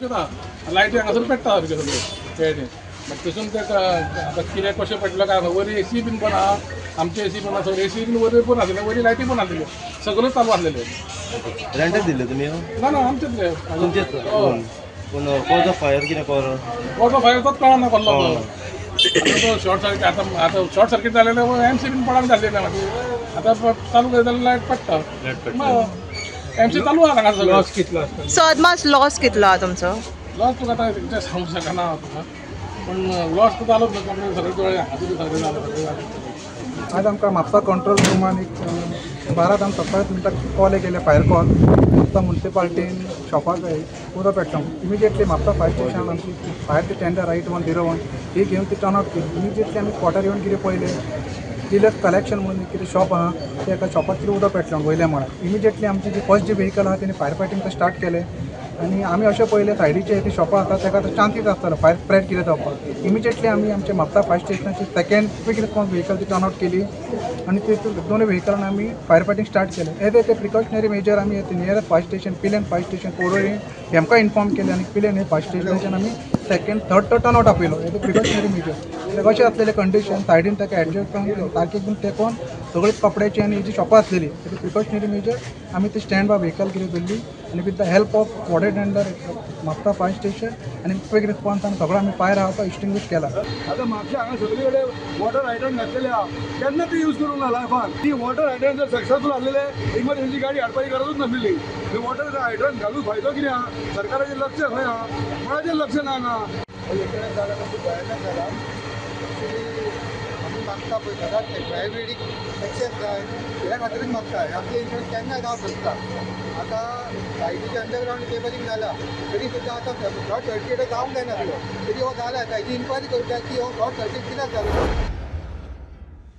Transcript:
लायटी हांगासर पेट्टा सारक्यो सगळ्यो खेळणे. मागीर थंयसून ते आतां कितें कशें पडलें काय वरी एसी बीन पण आहा, आमचे एसी पण आसा, एसी बीन वयर पण आसलेले, वयली लायटी पण आसलेल्यो, सगळ्यो चालू आसलेल्यो. रेंटाक दिल्ले तुमी? ना ना, आमचेच. तुमचेच? पूण कॉज ऑफ फायर कितें कॉज ऑफ फायर तोच कळना कसलो तो. शॉर्ट सर्किट आतां आतां शॉर्ट सर्किट जालें, एम सी बीन पडून जाल्ली ना. मागीर आतां चालू करीत जाल्यार लायट पडटा, एम सी चालू आहा हांगा सगळो. लॉस कितलो आसता? सो अदमास लॉस कितलो आहा तुमचो? लॉस तुका आतां तें सांगूंक शकना हांव तुका, पूण लॉस तर जालोच न्हू. कपडे सगळे दोळे हातून सगळें जालें, सगळें जालें. आज आमकां म्हापसा कंट्रोल रुमान एक 12 जावन 27 मिनटां कॉल केले, फायर कॉल. म्हापसा मुन्सिपाल्टीन शॉपाक उदक पेटलो. इमिजिएटली म्हापसा फायर स्टेशन आमची फायर टेंडर 8101 ही घेवन ती टर्न आउट केली. इमिजिएटली आमी स्पॉटार येवन कितें पळयलें, डिलक्स कलेक्शन म्हणून कितें शॉप आहा, त्या एका शॉपार कितें उदक पेटलें वयल्या मळार. इमिजिएटली आमची जी फर्स्ट जी व्हेकल आहा तेणी फायर फायटींग स्टार्ट केलें आनी आमी अशें पळयलें, सायडीचे ती शॉपां आसा ताका आतां चान्सीस आसतालो फायर स्प्रेड कितें जावपाक. इमिजिएटली आमी आमच्या म्हापसा फायर स्टेशनाची सेकंड क्वीक रिस्पॉन्स व्हेकल ती टर्न आउट केली आनी ते दोनूय व्हेकलान आमी फायर फायटींग स्टार्ट केलें. एज ए प्रिकॉशनरी मेजर आमी nearest fire station Pilerne, fire station Porvorim हेमकां इन्फॉर्म केलें आनी पिलेन हे फायर स्टेशनाच्यान आमी सेकंड थर्ड तो टर्न आउट आपयलो एज ए प्रिकॉशनरी मेजर. कित्याक अशें आसलेलें कंडिशन सायडीन ताका एडजस्ट करून सारकें एकदम तेकोन सगळी कपड्याची आनी जी शॉपां आसलेली, एज ए प्रिकॉशनरी मेजर आमी ती स्टँड बाय व्हेकल कितें धरली आनी with the help of water tender, Mapusa fire station आनी क्वीक रिस्पॉन्सान सगळो आमी फायर आहा तो एक्सटिंग्विश केला. आतां म्हापशा हांगा सगळे कडेन वॉटर हायड्रंट घातलेले आहा, केन्ना ती यूज करूंक ना लायफान. ती वॉटर हायड्रंट जर सक्सेसफूल आसलेले, इमर्जन्सी गाडी हाडपाची गरजूच नासलेली. वॉटर हायड्रंट घालून फायदो कितें आहा? सरकाराचें लक्ष खंय आहा? कोणाचें लक्ष ना हांगा. एक्सिडंट जाला तो खूब भयानक जाला. एक्चुली आमी मागता पळय सदांच फायर ब्रिगेडीक एक्सेस जाय ह्या खातीरूच मागता. आमचें इन्शुरन्स केन्नाय जावंक शकता. आतां लायटीचें अंडरग्रावंड केबलिंग जाला तरी सुद्दां आतां शॉर्ट सर्कीट जावंक जायनासलो, तरी हो जाला. ताची इन्क्वायरी करता की हो शॉर्ट सर्कीट कित्याक जालो.